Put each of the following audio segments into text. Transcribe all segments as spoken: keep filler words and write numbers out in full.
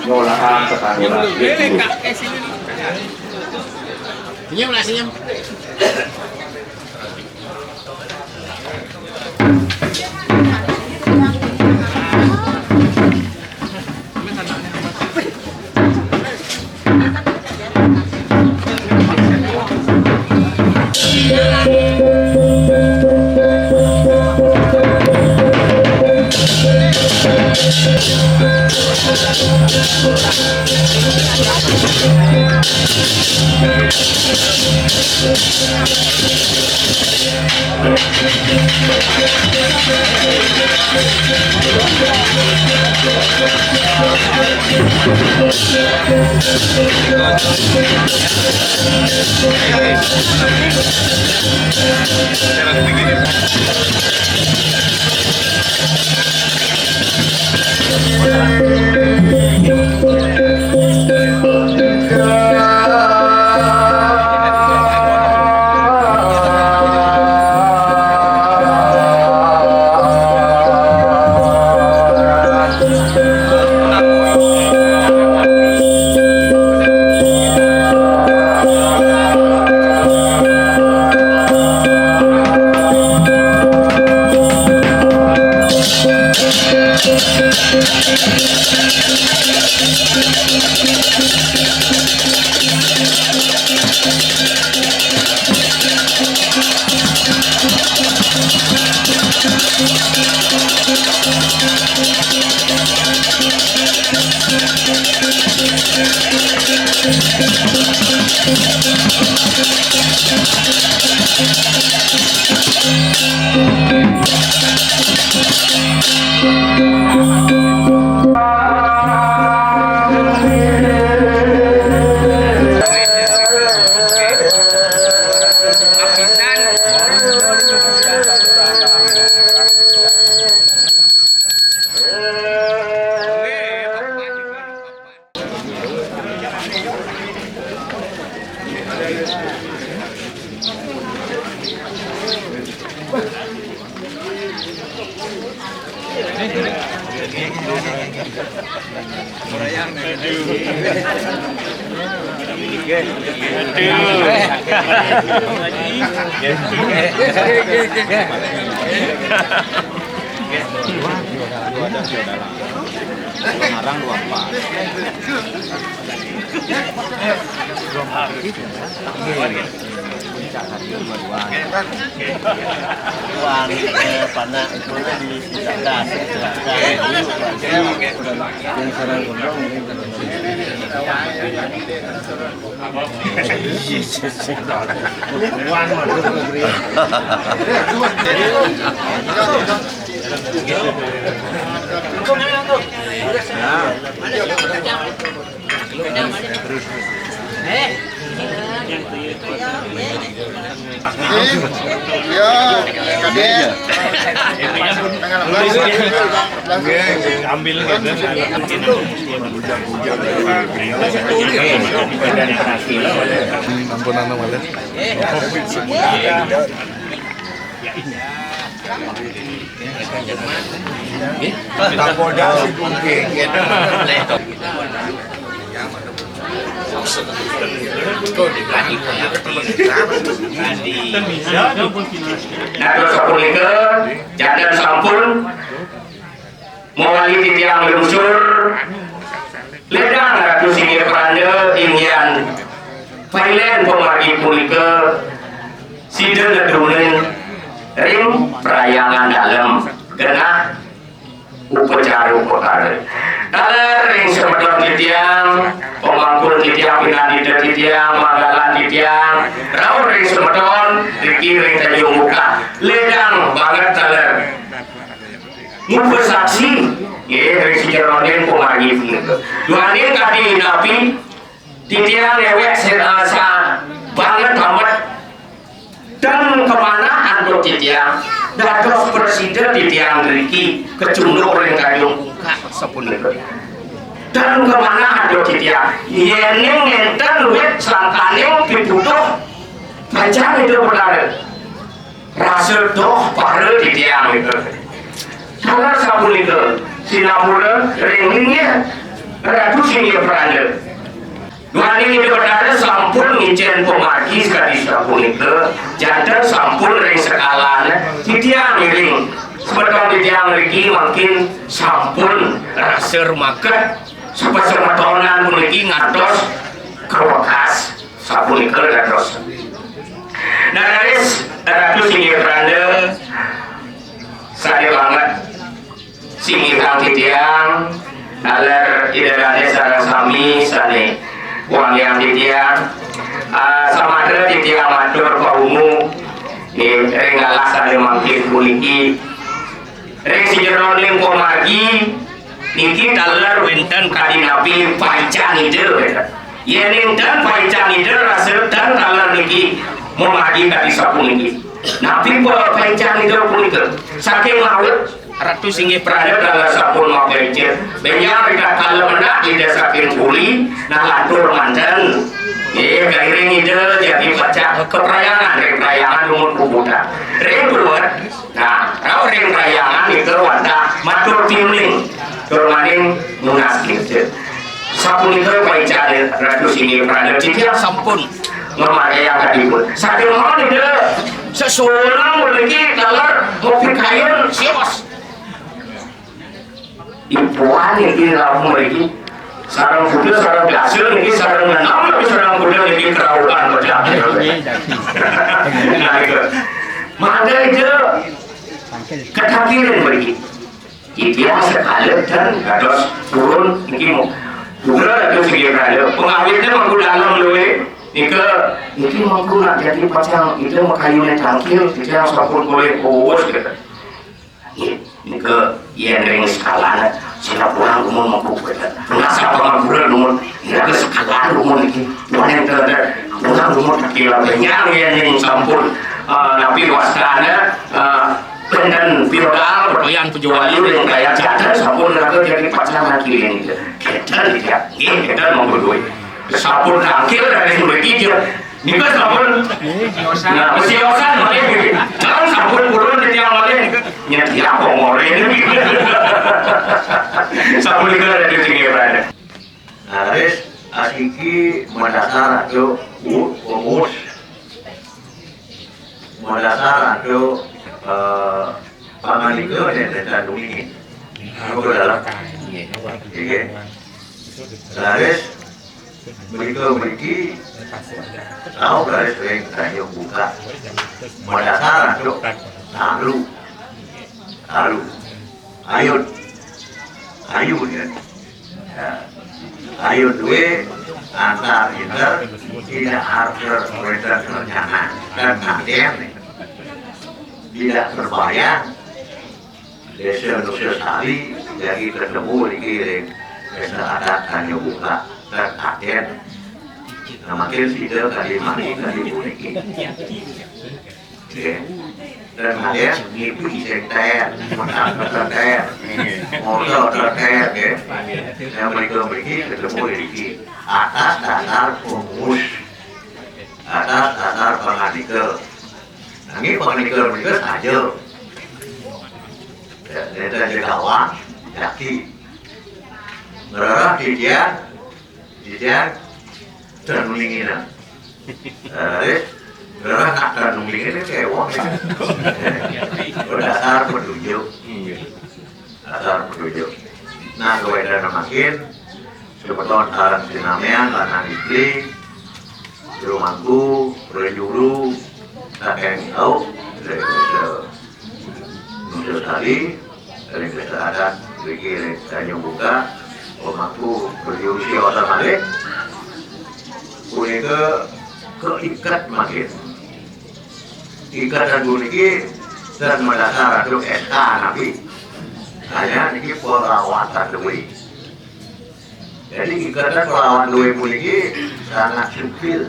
Nyolakan tetangga. Senyum lah, senyum. Semarang dua empat. Puncak satu dua dua. Uang, eh, panak itu di, di atas, di atas. Yang sarang gondrong mungkin. Uang mah. Ya, Kadek. Ambil gitu. Ampun, anu, malah. Kapolda si Gunting. Nah, terus sapunika, janten sampun mawali titiang lungsur, ledang Ratu Singgih Pranda inggihan pailen pamargi punika sida nedunin ring parhyangan dalem genah upacara upakara. Taler ring semeton titiang, pamangku titiang, pinandita titiang, manggalan titiang, rauh ring semeton, riki ring Tanjung Bukak. Ledang banget taler. Ngupasaksi, nggih, ring sajeroning pamargi punika. Duaning kadi napi, titiang newek sira sa banget amet ten kamanah antuk titiang, dados prasida titiang ngriki kacunduk ring Tanjung Bukak sapunika. Ten kamanah antuk titiang, yening nenten wit sangkaning pituduh pacang ida benar. Rasa doh para titiang nika. Sapunika, sinapura ring linggih Ratu Singgih Pranda. Duaning Ida Betara sampun ngicén pamargi sakadi sapunika, janten sampun ring sekalané titiang ngiring semeton titiang mriki mangkin sampun rasa rumaket. Sapasemetonan puniki ngantos kawekas sapunika dados. Nah, raris Ratu Singgih Pranda, sané banget singgihang titiang, taler Ida Dané sareng sami sané wangiang titiang. Ah, samatra titiang matur paungu, nggih, ring galah sané mangkin puniki. Ring sajeroning pamargi niki taler wénten kadi napi paican Ida, wénten. Yéning tan paican Ida, rasa tan taler niki mamargi kadi sapuniki. Napi pa-, paican Ida punika? Saking ngawit Ratu Singgih Pranda taler sampun mapaica. Bénjang rikala mendak Ida saking puri, nah lantur manten. Nggih, kairing Ida jagi pacang kaprayangan, ring prayangan dumun puputan. Ring duwet, nah, rauh ring prayangan nika wantah matur piuning, tur malih nunas kirta. Sapunika paicané Ratu Singgih Pranda, titiang sampun ngamargiang kadipun. Saking mawon Ida sesuunan mriki taler mapikayun sios. Ipuan niki rauh mriki. Sareng kuda, sareng gajah niki, sareng nenem, tapi sareng kuda niki kerauhan pecah. Nah, itu. Mangda Ida ketangkirin mriki. Titiang sekala ten dados purun niki mu-, pura dados Singgih Pranda. Pengawitnya mangku dalem luwih. Nika, niki mangku nak jadi pacang Ida makayuné tangkil, titiang sampun polih puus, gitu. Nggih, nika yén ring sekalané, sinapura dumun mangku wénten. Nasa pangapura dumun, nika sekala dumun niki. Wénten, wénten. Dumun mangku kila benyang yén ring sampun, eh, napi wastané, eh, wénten piodal, pertoyan pejawali ring kaya jatah sampun raga jadi pacang nangkilin nika. Kénten ya. Nggih, kénten mangku duwé. Sampun tangkil dari mriki. Nika sampun. Nah, mesti osan malih niki. Jangan sampun purun titiang malih nika. Nyetiak pamoré niki. Sampun nika dari tinggi berada. Nah, terus asiki madasar antuk u-, umus. Madasar antuk, eh, pangandika dan, dan, dan dunia. Antuk dalam. Nggih. Terus Mrika mriki rauh raris ring Tanjung Bungkak. Madasar antuk talu. Talu. Ayun. Ayun, ya. Ya. Ayun duwé antar inter tidak harus wénten rencana dan aten tidak terbayang. Désa Nusa Sari jagi ketemu niki ring Désa Adat Tanjung Bungkak dan aten. Nah, makin sida kali mati kali puniki. Nggih. Dan aten ngipi sing ten, menang ten, motor ten, nggih. Yang mereka mriki ketemu niki atas dasar umus, atas dasar pangandika. Nanging pangandika mrika saja. Ya, nénten jegawang, jaki. Ngrereh titiang, titiang ten ningina. Eh, ngrereh nak ten ningina kéwang. Dasar petunjuk. Dasar petunjuk. Nah, kawéntenan mangkin, semeton sareng sinamian, lanang istri, jero mangku, prajuru, saking au, dari Nusa, Nusa Sari, dari Desa Adat, mriki ring Tanjung Bungkak, pemangku, prajuru, siosan malih, punika keiket mangkin. Ikatan puniki ten madasar antuk S K napi. Hanya niki perawatan duwé. Jadi, ikatan perawatan duwé puniki sangat sukil.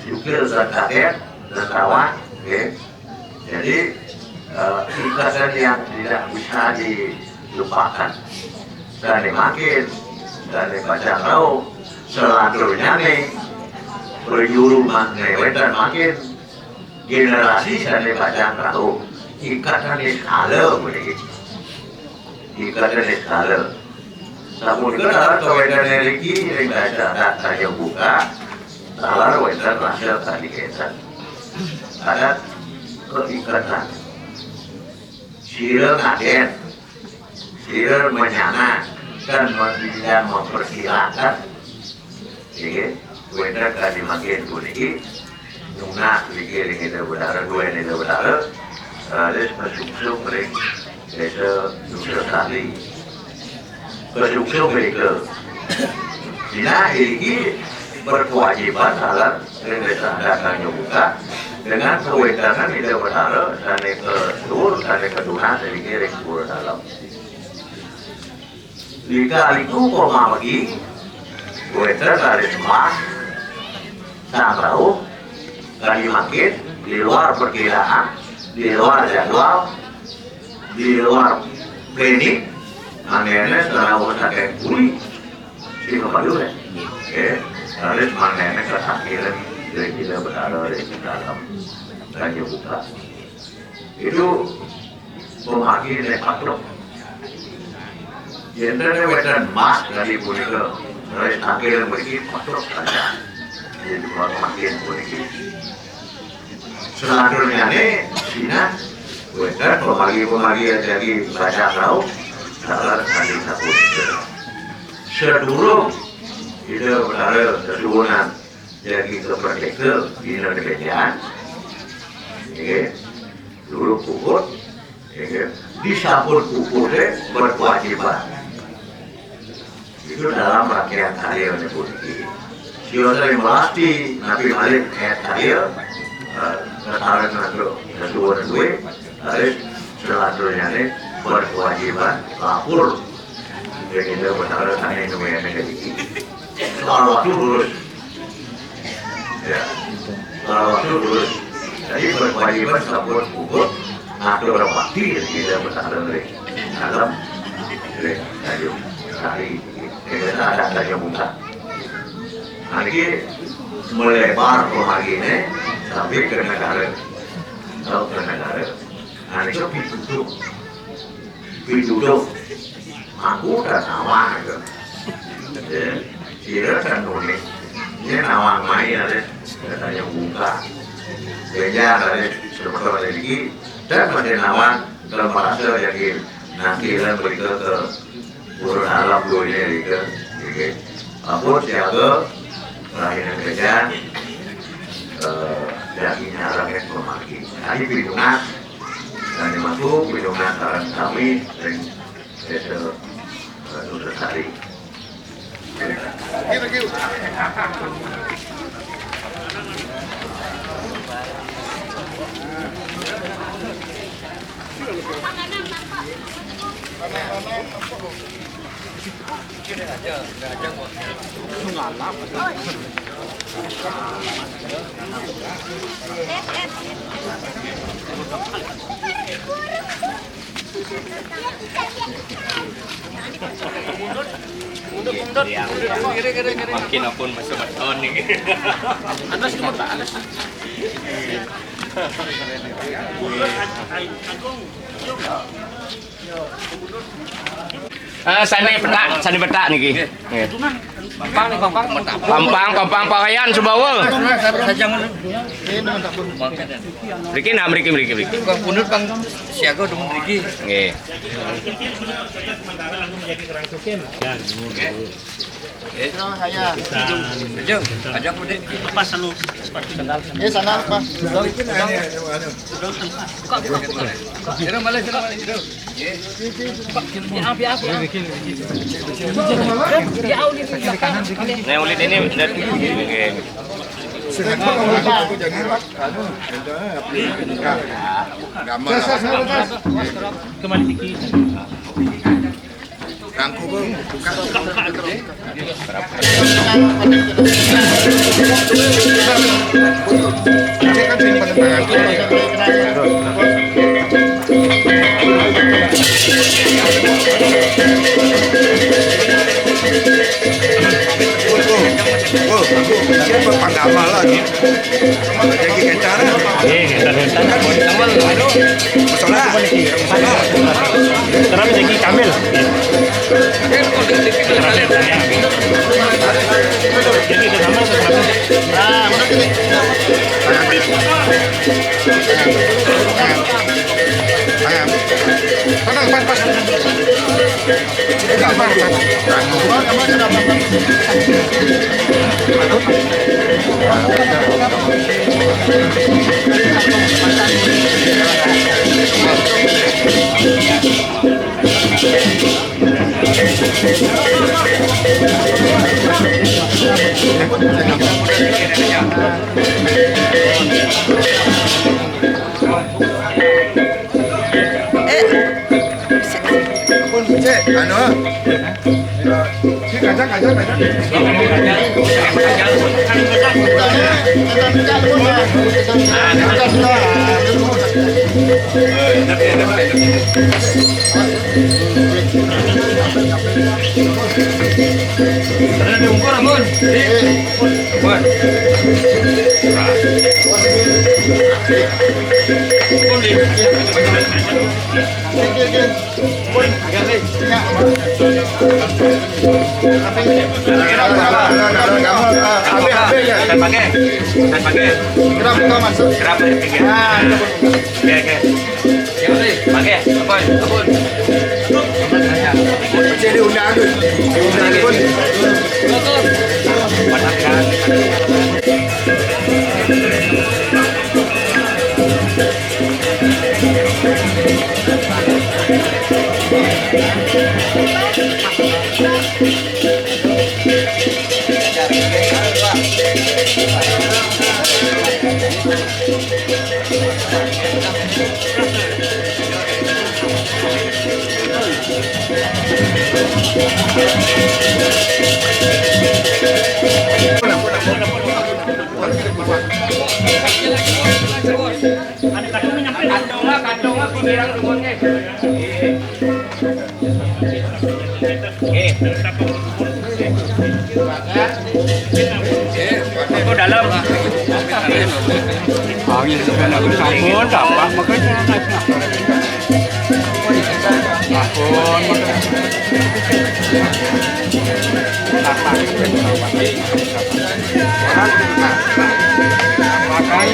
Sukil dan kaget dan rawan, nggih. Jadi, eh, ikatan yang tidak bisa dilupakan. Sané mangkin, sané pacang rauh, selanjutnya nih, prajuru mangkin, wénten mangkin, generasi sané pacang rauh. Ikatan niskala puniki. Ikatan niskala. Sapunika dalam kawéntenan niki ring Desa Adat Tanjung Bungkak, taler wénten rasa kadi kénten. Adat keikatan. Sira ngadén, sira menyana, dan mem-, dan mempersilahkan. Inggih, wénten kadi mangkin puniki, nunas niki ring Ida Betara, duén Ida Betara, raris kasungsung ring Désa Nusasari. Kasungsung mrika. Nah, iriki berkewajiban taler ring Désa Adat Tanjung Bungkak dengan kawéntenan Ida Betara sané katuur, sané katunas iriki ring Pura Dalem. Lika-liku pamargi, wénten raris sembah, sang rauh, kadi mangkin, di luar perkiraan, di luar jadwal, di luar planning, mangdané sarauh saking puri, sing kabadur, ya. Oké, raris mangdané kasangkiring, ring Ida Betara, ring Dalem, Tanjung Bungkak. Itu pamarginé patruk. Yén wénten mas kadi punika, raris tangkil mriki patruk saja. Jadi pamarginé puniki. Salanturnyané sinah wénten pamargi-pamargi jagi baca rauh, taler kadi sapunika. Sadurung Ida Betara sesuunan jagi kaperdéka dina kabénjang. Nggih. Dulu puput, ya, disampun puput, eh, berkewajiban. Itu dalam rangkaian karya puniki. Siosa melasti, napi malih eh, karya, eh, kataran untuk sesuatu duit, harus selanjutnya ini berkewajiban lapor. Jadi kita berharap hanya itu yang ada di sini. Soal waktu lurus. Ya. Kalau waktu terus, jadi berkewajiban sampun puput ngatur bakti di dalam pesantren ring. Dalam ring Tanjung Sari. Kita ada Tanjung Bungkak. Nah, ini melebar pamarginé sampai ke negara. Kalau ke negara. Nah, ini pituduh. Pituduh. Aku udah nawang itu. Ya, sira kan nulis. Ini nawang mai ada. Katanya buka. Beja ada. Sebetul ada lagi. Dan pada nawang kalau merasa yakin. Nah, kira berikut ke Pura Dalem duwéné rika, nggih. Ampun siaga, rahinan kerja, eh, daging nyarang yang memaki. Tadi pinungan, dan dimaku pinungan sareng sami, ring desa, eh, Nusasari. Makin ampun masa beton nih. Atas cuma atas. Ah, sané petak, sané petak niki. Nggih. Pampang nih, pampang. Pampang, pampang pakaian Sumbawa. Mriki nah, mriki, mriki, mriki. Bang Pundut, Bang siaga dong mriki. Nggih. Aja, aja, Budi. Lepas anu sepatu sandal. Eh, sana, Pak. Sandal. Buka, buka, buka. Sira malih, sira malih, sira. Nah, ulin ini, nggih. Kembali dikit. Rangkup, Bu. Buka. Panggamal lagi. Jadi kita, eh, kita, kita. Musola. Musola. Terus jadi kamil. Jadi kita sama. Ah, pas, pas. Eh, cek, anu. Cek, kacang, kacang, kacang. Ada diukur, Bun. Bun. Bun. Dan pakai. Dan pakai. Kenapa kau masuk? Kenapa dipikir? Nah, itu. Oke, oke. Pakai, ampun, ampun. Jadi undang, undang pun. Aku dalam. Angin sebenarnya sampun tampak makanya. Sampun makanya. Tampak. Makan.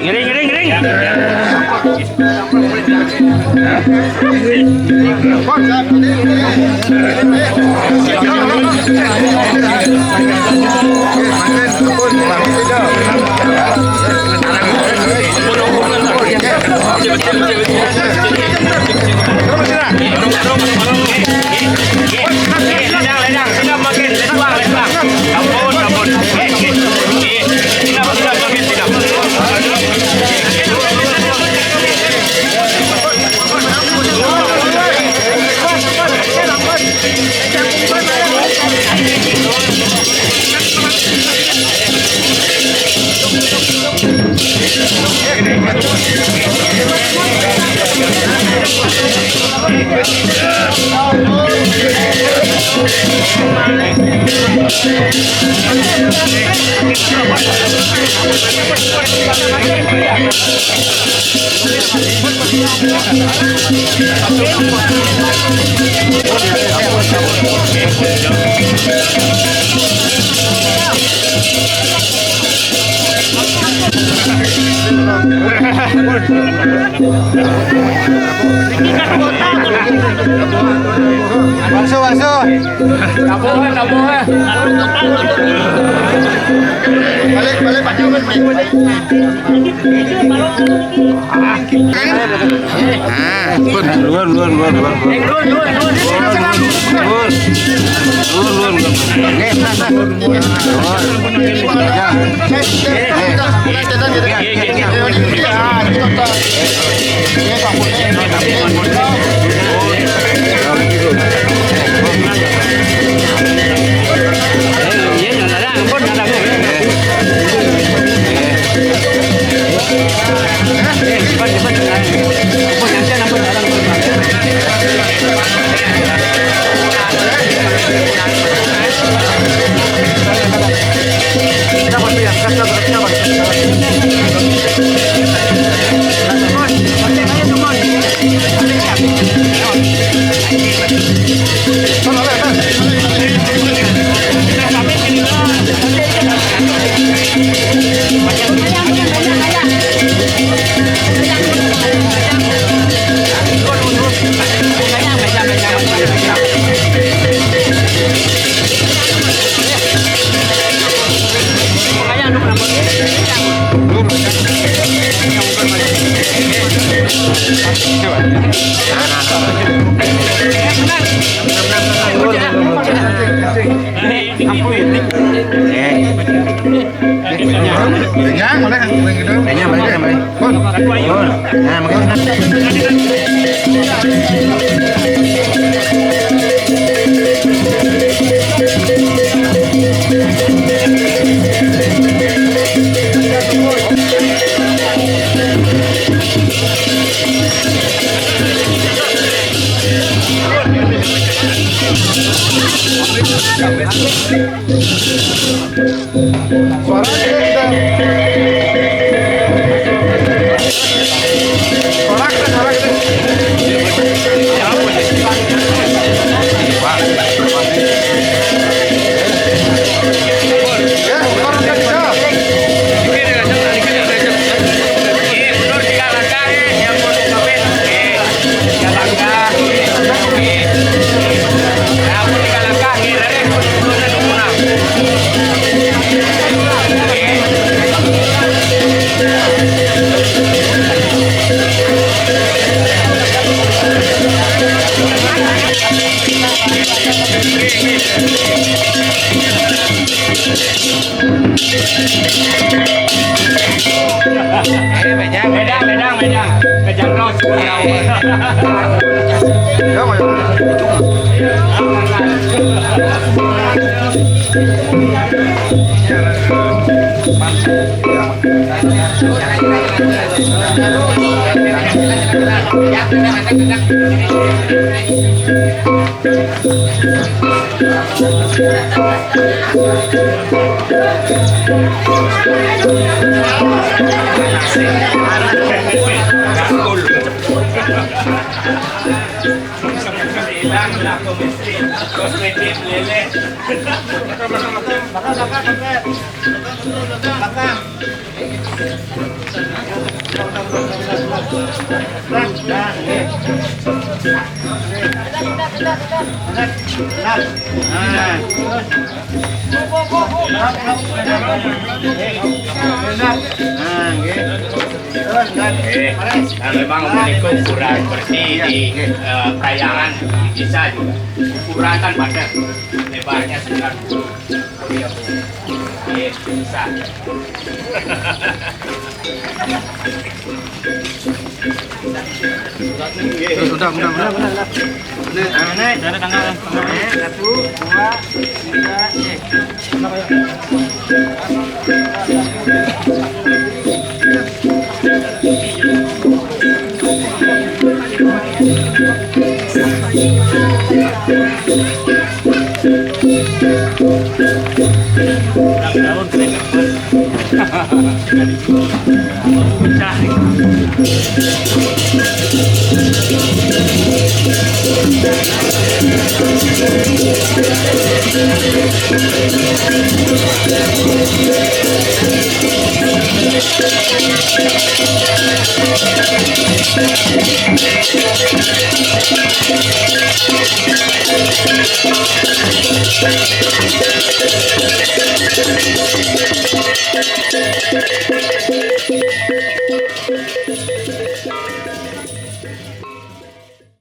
Ngiring, ngiring, ngiring. Masuk, masuk. Tabuh, tabuh. Balik, balik, balik. Ah, pun, luar, luar, luar, luar, luar. Luar, luar, luar. Luar, luar, luar. Oke, tenang, tenang. Luar. Ya. Jangan, boleh, boleh gitu. Kayaknya boleh, boleh. Nah, makanya. Suara gede, kita. Suara gede, suara gede. Ya, suara gede, bisa. Bedang, bedang, bedang. Kejang terus. Eh, nah, memang ukur ukuran seperti di, eh, perayaan di desa juga. Ukuran kan padat, lebarnya sembilan puluh. Iya, bisa. Terus, udah, udah, udah, udah. Ini, ini. Ada tanggal. Ini, satu, dua, tiga, eh.